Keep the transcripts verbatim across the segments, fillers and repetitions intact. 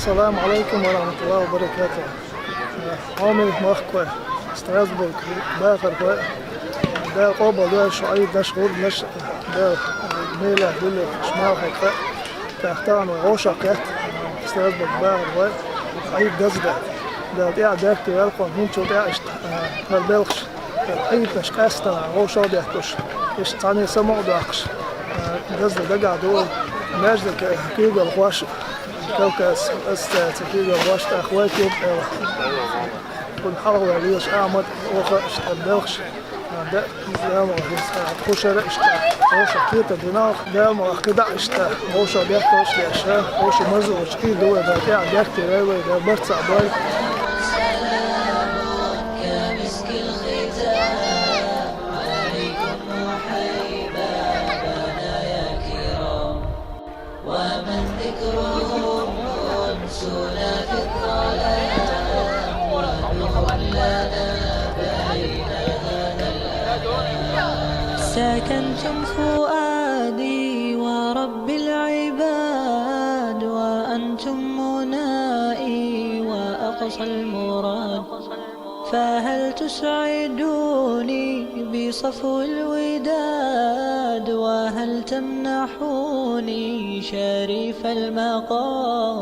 السلام عليكم ورحمة الله وبركاته. Хьоме махкой, Страсбург бахархой, Дала къобал дойла шун Ӏийд, даш гӀурбанаш, Дала мелехь дуьллуш малхайкха, тӀехь тахана вай вовшах кхетта, Страсбург бахархой, Ӏийд даза даьлла. Дала тӀаьхьа беркате ваьлла кхунна, хӀинцул тӀаьхьа иштта, хӀара белхаш, Ӏийдаш къаьстта вовшах а детташ, иштта цхьанне самукъа доккхуш, даза дагахь ду вай, маьждиге куьйгалхоша, Кавказ ассоциацин куьйгалхоша, тӀаккха вай клуб аьлла. Кхунна хьалха вай лелаш Ахьмад, оха иштта белхаш, да, Дала мукъ лахь, иштта тхо шера иштта вовшах кхетар дина, Дала мукъ лахь, кхидӀа иштта вовшах бетталш деш, вовшийн марзо йолчу Ӏийд ду вай, Дала тӀаьхьа беркате войла вай, Дала барт цхьаъ бойла. ومن ذكرهم أنسنا في الظلام، ونور لنا بين هذا الأنام. سكنتم فؤادي ورب العباد، وأنتم منائي وأقصى المراد. فهل تسعدوني بصفو الوداد، وهل تمنحوني شريف المقام؟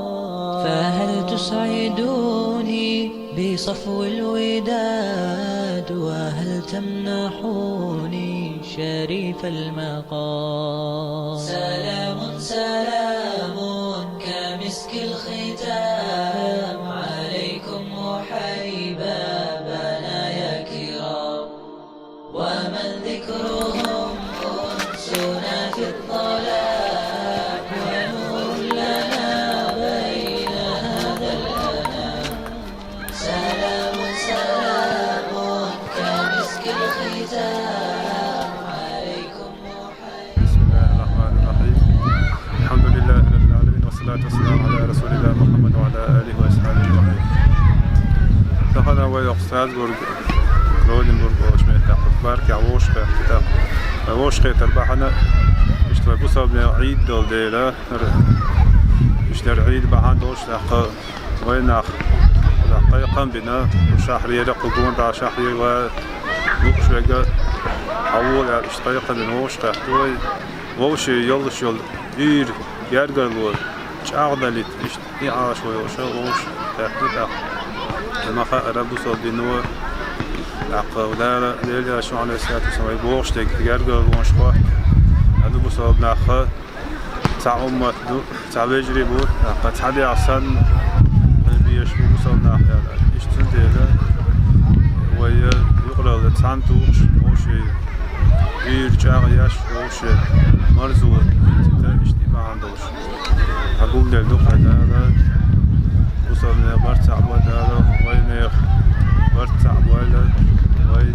فهل تسعدوني بصفو الوداد، وهل تمنحوني شريف المقام؟ سلام سلام كمسك الختام عليكم أحبابنا يا كرام، ومن ذكرهم أنسنا في الظلام، ونور لنا بين هذا الأنام. سلام سلام كمسك الختام عليكم أحبابنا. بسم الله الرحمن الرحيم. الحمد لله رب العالمين، والصلاة والسلام على رسول الله محمد وعلى آله وأصحابه أجمعين. Тахана вай йоккха Страсбург Кроненбург олучу меттехь, баркехь вовшахкхетта. Вай вовшахкхетар бахьана, иштта вай бусалбанийн Ӏийд долу дела, хӀара иштта хӀара Ӏийд бахьана долуш, тӀаккха вай нах, тӀаккха кхайкхам бина, кху шахьарера, кху гонаха шахьарера ван лууш верг, хьавола аьлла, иштта кхайкхам бина вовшахкхетта вай. Вовшийн йолуш йолу уьйр гергарло чӀагӀдалийта, иштта и Ӏалашо йолуш вовшахкхетта тӀаккха. Ма хаара бусалба дино, тӀаккха Дала, Делан Элчано, Ӏалайхиссалату вассалам, вай бохуш дерг гергарлонаш хӀотта. Аьлла бусалба нах, цхьа уммат ду, цхьа вежарий бу, тӀаккха цхьа дегӀ санна хила безаш бу бусалба нах аьлла. Иштта цундела вай юкъаралла цхьаьна тухуш, вовшийн уьйр чӀагӀъеш, вовшийн марзо дийцита, иштта и бахьана долуш. Хьан гулделла ду-кх Дала, бусалбанех барт цхьаъ бойла Дала, вайнех барт цхьаъ бойла, вай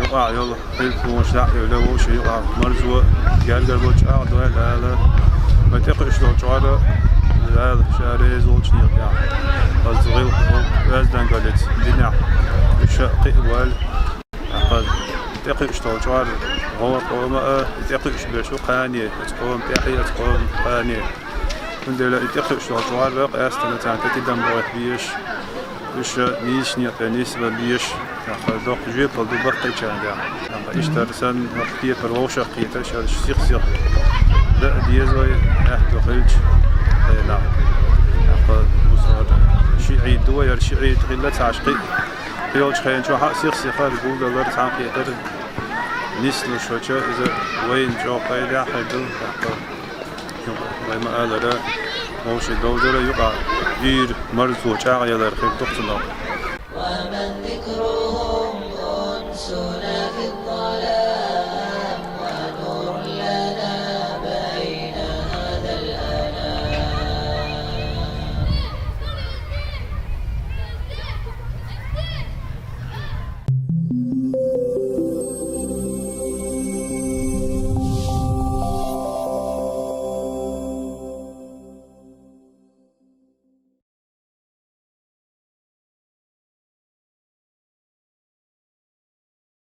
юкъахь йолу хӀирталонаш дӀа а евлла, вовшийн юкъахь марзо, гергарло чӀагӀдойла Дала. Вай тӀекхуьуш долу чкъор Дала Ша реза волчу некъехь, оцу гӀиллакх-оьздангаллица динехь уьш а кхиа бойла. ТӀаккха тӀекхуьуш долу чкъор гӀора къоман а, и тӀекхуьуш берш бу кхане, оцу къоман тӀаьхье, оцу къоман кхане. Цундела и тӀекхуьуш долу чкъор къаьстина царна тӀе тидам бойта безаш, уьш нийсачу некъа тӀе нисбан безаш, тӀаккха доккха жоьпалла ду баккхийчарна тӀехь. ТӀаккха иштта санна, хӀокху кепара вовшахкхетар шаьш сих-сиха дан а деза вай, аьтто хилча хенахь. ТӀаккха бусалба ши Ӏийд ду вай, хӀара ши Ӏийд хилла ца Ӏаш кхин а, кхин йолчу хенахь чохь а сих-сиха гулдалар, цхьаьнакхетар нислуш хилча, иза вайна чӀогӀа пайдехь хир ду. ТӀаккха вай ма-аллара, вовшийн довзар а юкъахь уьйр марзо чӀагӀъялар хир ду-кх цунах. ومن ذكره